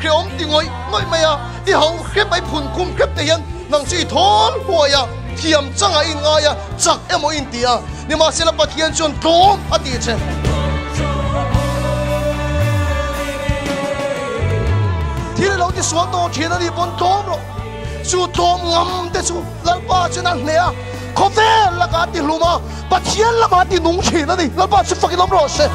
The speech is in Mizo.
hreawm ti ngawih ngawih mai a, i hauh hrep a, i phun khum hrep te hian nang chu i thawl huai a, thiam changah i inngai a, chak emaw i inti a. Nimahsela Pathian chuan tlawm a tih che. Thil lo ti sual tawh thin a nih pawn tlawm rawh. Chu tlawm ngam te chu Lalpa chuan a hneh a, khawvel lakah a ti hlum a, Pathian lamah a ti nung thin a ni. Lalpa chu fakin awm rawh se.